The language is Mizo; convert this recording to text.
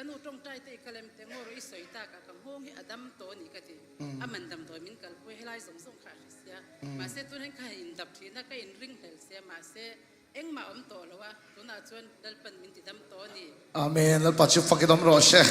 Ka nu tawngtai te i kal em te ngaw rawh i sawi tak a, ka nghawng hi a dam tawh a ni ka ti. A man damdawi min kalpui helai zawng zawng kha a hre sia. Mahse tun hian ka han indap thin a, ka inring hlel sia mahse engmah a awm tawh lo a, tunah chuan Lalpan min ti dam tawh a ni. Amen Lalpa chu fak in awm rawh se.